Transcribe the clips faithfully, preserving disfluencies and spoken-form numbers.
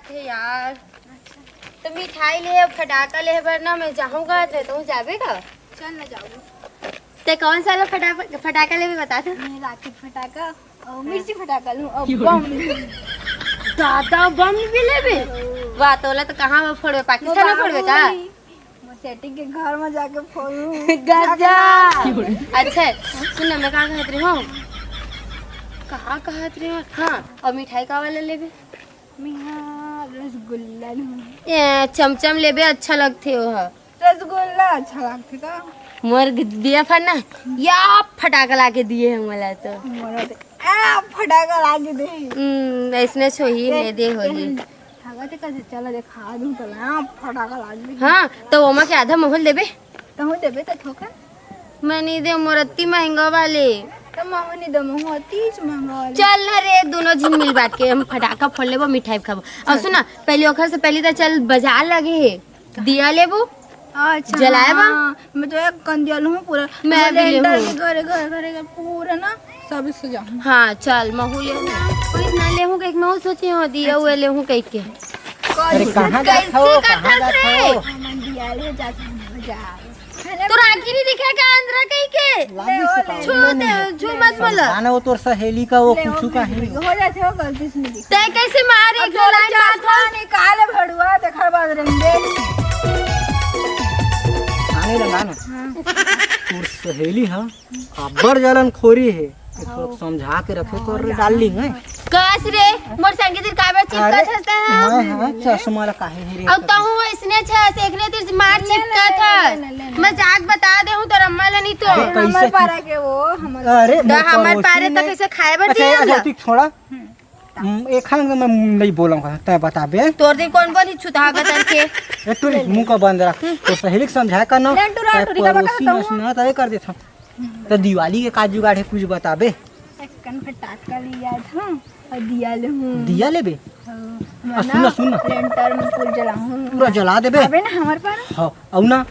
हे यार, तो मिठाई ले, फटाका ले बर ना, मैं जाहूँ का, ते तू जाबे का? चल ना जाऊँ। ते कौन सा ला फटा-, फटाका लेबे, बता तो। मैं राकेट फटाका और मिर्ची फटाका लूँ और बम। दादा, बम भी लेबे? वाह, तोला तो कहाँ में फोड़बे, पाकिस्तान में फोड़बे का? मोर सेटी के घर में जाके फोड़ू। गजा। अच्छा, सुन ना, मैं का कहत रही हूँ, कहाँ कहत रही हूँ? हाँ, और मिठाई का वाला लेबे? मिहा रसगुल्ला लूँ। ए, चमचम लेबे, अच्छा लगथे ओह। रसगुल्ला अच्छा लगथे का? मोर दिया फर ना, या फटाका ला के दिए हे मोला तो। मोला तो ए फटाका ला के दे। हम्म, ऐसने छोही ए, में दे होही। ए, फटाका ते कैसे चला देखा दूँ तो ना, फटाका ला के दे। हाँ, तो ओमा के आधा महूँ ल देबे? तहूँ देबे तो थोकन। मैं नहीं दे, मोर अति महंगा वाले। तो महूँ नहीं दे, महूँ अति महंगा वाले। चल ना रे, दोनों झिन मिल बांट के हम फटाका फोड़ लेबो, मिठाई खाबो। और चल। सुना, पहले ओखर से पहले तो चल बाजार लगे हे, दिया लेबो। अच्छा, जलाए बा? हाँ, मैं तो एक कन दिया लूँ पूरा। मैं भी लेंटर लेहूँ। के घरे, घरे, घरे, घरे पूरा ना, सब सजाऊँ। हाँ, चल, महूँ लेहूँ। कोई ना लेहूँ, कहीं महूँ सोचे हो, दिया हुए लेहूँ कहीं के। अरे, कहाँ जात हो? कैसे कहाँ करथस जात रे? हो? हमन दिया ले जात हन बाजार। तोर आँखी नहीं दिखे का अंधरा कहीं के? लागी से ले, का? छू ले, दे, ले, छू ले, मत ले। बोला। जाना वो तोर सहेली का, वो ले, कुछ वो का भी है। हो जाते हो, गलती से नहीं दिखे। तै कैसे मारे अब एक चलो लाइन बात चश्मा हो? निकाले भड़ुआ, देखा बात रंगे। आने लगा ना। हाँ। तोर सहेली, हाँ, अब्बड़ जलन खोरी है। ये थोड़ा समझा के रखे कर रे डार्लिंग, हैं? कस रे, मोर संगे तिर काबर अरे, चिपकत हस तैं? मैं, हाँ, चश्मा ला काहे नहीं रे अब करत? तहूँ वैसने छस, एकरे तिर मार ले, ले, चिपकत ले, हस। ले, ले, ले। मजाक बता देहूँ तोर अम्मा ला नहीं तो। अरे, कैसे हमर की? पारा के वो, हमर अरे, तो मोर हमर पड़ोसी पारे तो में। कैसे खाए बर अच्छा, दिए अच्छा, हमला? तू छोड़ा। हम्म। हम्म, एखन तो मैं नहीं बोलूँगा, तैं बताबे। तोर दिन कौन बोली छुतहा गतर के? ए, टूरी, मुंह का बंद रख। हम्म। तो सहेली के समझाए कर ना, ले, टूरा, तैं टूरी का पड़ोसी बता में दो। सुना, तय कर देता। तो दिवाली के का जुगाड़ है, कुछ बताबे? एक कन फटाका लिया था और दिया ले हूँ। दिया लेबे? हाँ, आ, सुन ना, सुन ना। लेंटर में फूल जलाऊँ। पूरा जला देबे? अबे ना हमारे पास। हाँ, अउ ना।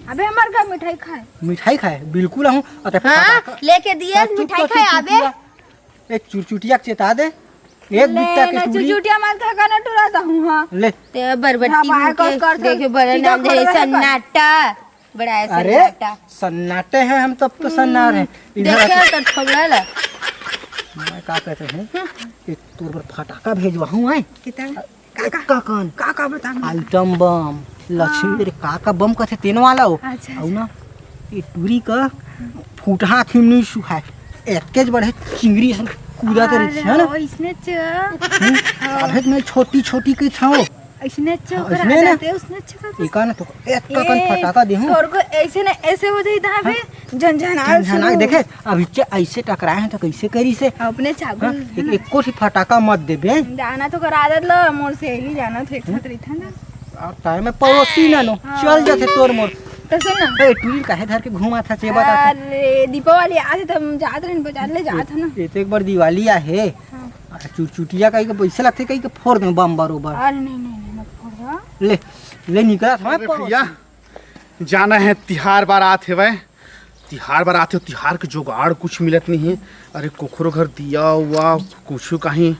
अबे हमारे घर मिठाई खाए। मिठाई खाए? बिल्कुल आहूँ। अते हाँ, फटाका लेके दिए, ता चुप मिठाई कर, खाए, चुप, चुप, अबे। चुप। ए चुरचुटिया के चेता दे। एक ले बित्ता के ना, टूरी। चुरचुटिया मत खा, ना टूरा ता हूँ, हाँ। ले। ते बरबट्टी हाँ, बाहर मुंह के कस कर, देखे, बड़ा सीधा नाम दे खड़ा रहे, रहे, सन्नाटा। बड़ा है अरे, सन्नाटा। सन्नाटे हैं हम, तब तो सन्नाट हैं। हम्म, इधर देखे आके तो ठोकला ला। मैं का कहते हैं कि तोर बर फटाका भेजवाहूँ, हैं? कितना? का, का? का कौन? का, का बता ना? आइटम बम, लक्ष्मी हाँ। रे, का, का बम कहते तेन वाला हो। अच्छा, अउ अच्छा। ना, ये टूरी का फुटहा थी नहीं सुहाय। एकेज बढ़े चिंगरी असन कूदा करे अरे, है ना? ओ, इसने च- हम्म? हाँ। अबे मैं छोटी, छोटी के छाओ। इसने च हाँ, ओकर इसने आ ना? जाते, उसने च करते। एका ना तो एक का कन ए, फटाका देहूँ। तोर को ऐसे ना, ऐसे हो जाई था हाँ। बे, झनझना झनझना शुरू। देखे, अब इच्चे ऐसे टकराए हैं तो कैसे करी से? अपने चाकू हाँ? है एक, ना? एको ही फटाका मत देबे। जाना तो कर आदत ला, मोर सहेली जाना तो एक साथ रही था ना। आ, ताय में पड़ोसी ना नो, हाँ। चल जाते तोर मोर। तो सुन ना। ए, टूरी काहे धर के घुमा था, से बता था। अरे, दीपावली आथे त हम जात रहन बाजार ले जात हन ना। ए, तो एक बार दिवाली आहे। हाँ। आ, चुरचुटिया कहीं के पैसा लगथे, कहीं के फोड़ दे बम बरोबर। अरे, नहीं, नहीं, नहीं, मत फोड़ दो। ले, ले निकला था अरे पड़ोसी। भैया, जाना है तिहार बार आत हेवय, तिहार बार आत हे, तिहार के जुगाड़ कुछ मिलत नहीं है। अरे, कुखरो घर दिया हुआ, कुछ कहीं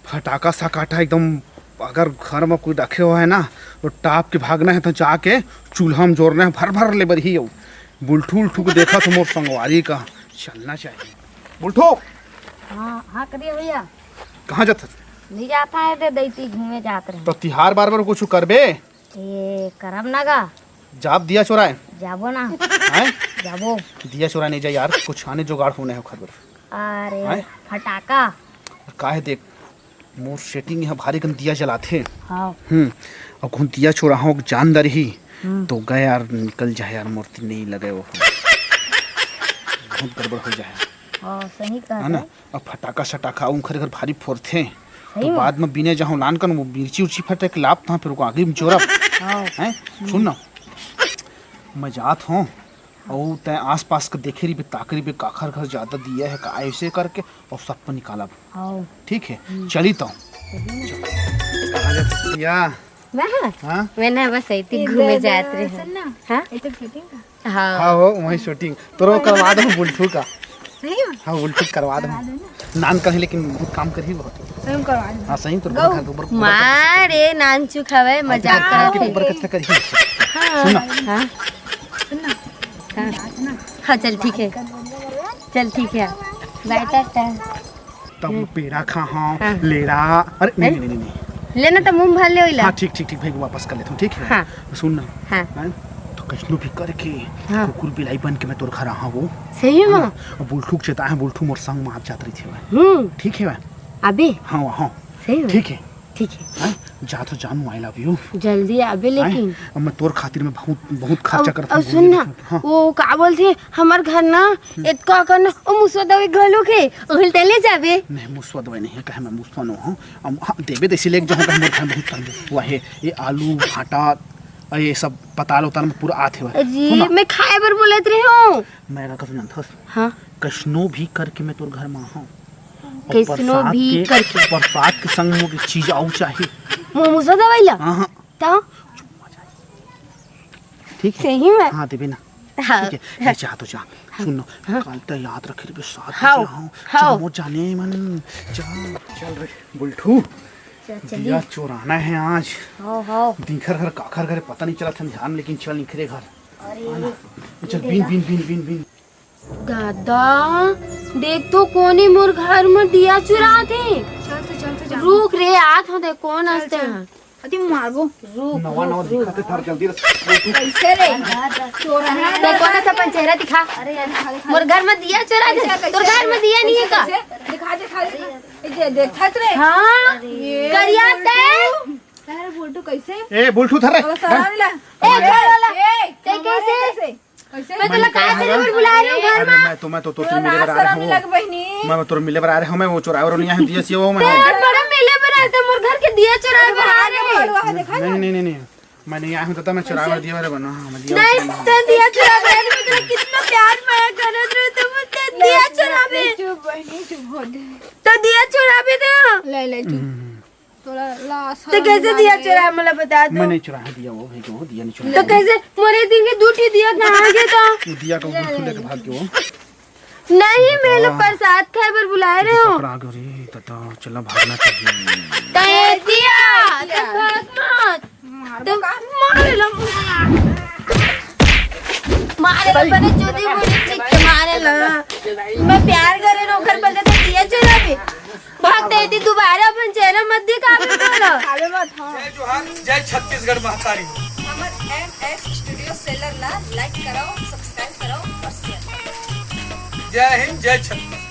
फटाका सकाटा एकदम, अगर घर में कोई रखे हुआ है ना, तो टाप के भागना है, तो जाके चूल्हा में जोरना है, भर भर ले बरही हो। बुल्ठू उल्ठू को देखा तो मोर संगवारी का चलना चाहिए। बुल्ठू! हाँ, हाँ, करिए भैया। कहाँ जाता? नहीं जाता है, दे दैती घूमे जात रहे। तो तिहार बार बार कुछ करबे? ए, करब ना गा। जाब दिया चोराए? जाबो ना। हैं? जाबो। दिया चोराए नहीं जा यार, कुछ आने जुगाड़ होने हो खबर। अरे, हैं? फटाका। काहे देख, मोर सेटिंग यहाँ भारी कन दिया जलाथे। हाँ। हम्म, अब कहूँ दिया चोराहूँ जान डरही, हम्म। तो गए यार, निकल जाए यार, मोर ती नहीं लगे वो। बहुत गड़बड़ हो जाए। हाँ, सही कहा है ना? अब फटाका सटाका उनखर घर भारी फोरथे, सही तो में? बाद में बिने जाहूँ लान कन, वो मिर्ची उर्ची फटे के लाप था, फिर ओको आगे में चोरब। हाँ। हैं? सुन ना, मैं जात हूँ, अउ तैं आसपास के देखे रहिबे, ताके रहिबे, काखर घर जादा दिया है का, ऐसे करके अउ सब पे निकालब। हाँ। ठीक है, हम्म। चली तो। चली ना। कहाँ जात हस भैया? मैं? हाँ? मैं ना बस ऐती ए, घूमे दे, जात दे, रहे। सुन ना। हाँ? ये तो फिटिंग का। हाँ। हाँ हो, वही शूटिंग। तोरो करवा दो बुल्ठू का। सही में? हाँ, बुल्ठू करवा दो। करवा दो ना। नान कहीं लेकिन बहुत काम करही बहुत। हाँ, सही में तोर घर के ऊपर, ऊपर मारे नानचुक हवय, मजाक करत हे। ऊपर कचरा करिही। हाँ। सुन ना। हाँ। हाँ। हाँ, चल ठीक है, चल ठीक है, बाय टाटा। तब पेड़ा खा, हाँ, हाँ। लेड़ा, अरे नहीं, हैं? नहीं, नहीं, नहीं। लेना तो मुंह भर ले ओइला। हाँ, ठीक, ठीक, ठीक, भाई, वापस कर लेता हूँ, ठीक है? हाँ। सुन ना। हाँ। हैं? तो कइसनो भी करके हाँ। कुकुर बिलाई बन के मैं तोर घर आहा वो। सही में? हाँ, अब बुल्ठू के चेता है, बुल्ठू मोर संग में आप जात रही थी। हम्म। ठीक है? अबे। हाँ, हाँ। सही में? ठीक है। ठीक है। हैं? जा तो जानू, I love you। जल्दी आबे हैं? लेकिन। अब मैं तोर खातिर मैं बहुत, बहुत खर्चा करत हूँ, सुन ना, हाँ। वो का बोलथे, हमर घर ना, हम्म। एतका अकन ना, ओ मुसवा दवाई घलो के, ओहिल ते ले जाबे। नहीं, मुसवा दवाई नहीं है, कहे मैं मुसवा नो हूँ। हम, हाँ, देबे देसी लेके जाऊँ, कहे मोर घर बहुत सारा मुसवा है। ये आलू, भाटा, और ये सब पताल उताल में पूरा आथे हुआ। अरे, सुन ना। मैं खाए बर बोलत रहे हूँ। मैं का कसम जानथस? हाँ। कइसनो भी करके मैं तोर घर में आहा। और कइसनो प्रसाद भी के, करके। प्रसाद के संग मोके चीज आऊ चाही। मो-, मुसवा दवाई ला? हाँ, हाँ। तो? ठीक है? सही में? हाँ, देबे ना। हाँ। ठीक है? ए, जा तो जा। हाँ। सुन ना, हाँ। काल ते याद रखे रे, साथ हाँ। जा, हाँ। जा, मो जाने मन। जा। चल रे, बुल्ठू। चल, चल। दिया चुराना है आज। हाँ, हाँ। दिखर घर, काखर घर, पता नहीं चलत हे अंधियार में, लेकिन चल निकरे घर। अरे, है ना? चल, बीन, बीन, बीन, बीन, बीन। दादा, देख तो कोनी मोर घर में दिया चुरात हे। चल तो, चल तो, जा। रुक रे, आत हूँ, देख कौन चल, आस्ते चल। हैं। अति मारबो। रुक, नवा, रुक, नवा रुक। दिखत हे, थार जल्दी रस। कैसे रे? चोर है। ते कोन सा अपन चेहरा दिखा। अरे यार, दिखा, दिखा। मोर घर में दिया चुरात हे। कैसे, कैसे? तोर घर में दिया नहीं है का? कैसे? दिखा, दिखा, दिखा। ये दे, देखत रे। हाँ। ये करिया ते। बुल्टू। अरे बुल्टू कैसे? ए, बुल्टू धर रे। थोड़ा सा धर। ए, धर वाला। ए, ते हमारे कैसे? कैसे? कैसे? मैं तोला का करे बर बुलाए रहे हूँ घर अरे में? मैं तो, मैं तो, तो तोर मिले बर आ रहे हूँ। लग बहिनी। मैं तोर मिले बर आ रहे हूँ, मैं वो चोराए बर नहीं आए हूँ, दिया सी वो मैं। ते बड़ा मिले बर आए थे, मोर घर के दिया चोराए बर आ रहे हैं। नहीं, नहीं, नहीं, नहीं, मैं नहीं आया हूँ, तो मैं चोराए बर दिया बर बना, हाँ, मैं दिया नहीं, बर बना। ते दिया चोराए बर आए थे, मैं तोला कितना प्यार माया करत रहे, तो मैं ते दिया चुराबे। चुप बहिनी, चुप हो जा। तो दिया चुराबे ना। ले, ले, चुप। हम्म। तोला लाश तो कैसे दिया चुराए, मोला बता दो। मैं नहीं चुराया दिया, वो भाई को दिया नहीं चुराया। तो कैसे मोरे दिन के दू ठी दिया कहाँ गए तो? ये दिया का वो खुले के भाग के वो। नहीं, मैं लोग प्रसाद खाए बर बुलाए रहे हो। पकड़ा गयो रे, तता चला भागना चाहिए। तय दिया, तब भाग मत। तब मारे ला। मारे ला, बने चोदी बोली चिक मारे ला। मैं प्यार करे नो घर पर तो दिया चुराबे। भाग दे दी दोबारा अपन चेहरा मत दिखावे बोलो। दिखावे मत, हाँ। जय जोहार, जय छत्तीसगढ़ महतारी। हमर एम एस स्टूडियो सेलर ला like कराओ, subscribe कराओ और share कराओ। जय हिंद, जय छत्तीसगढ़।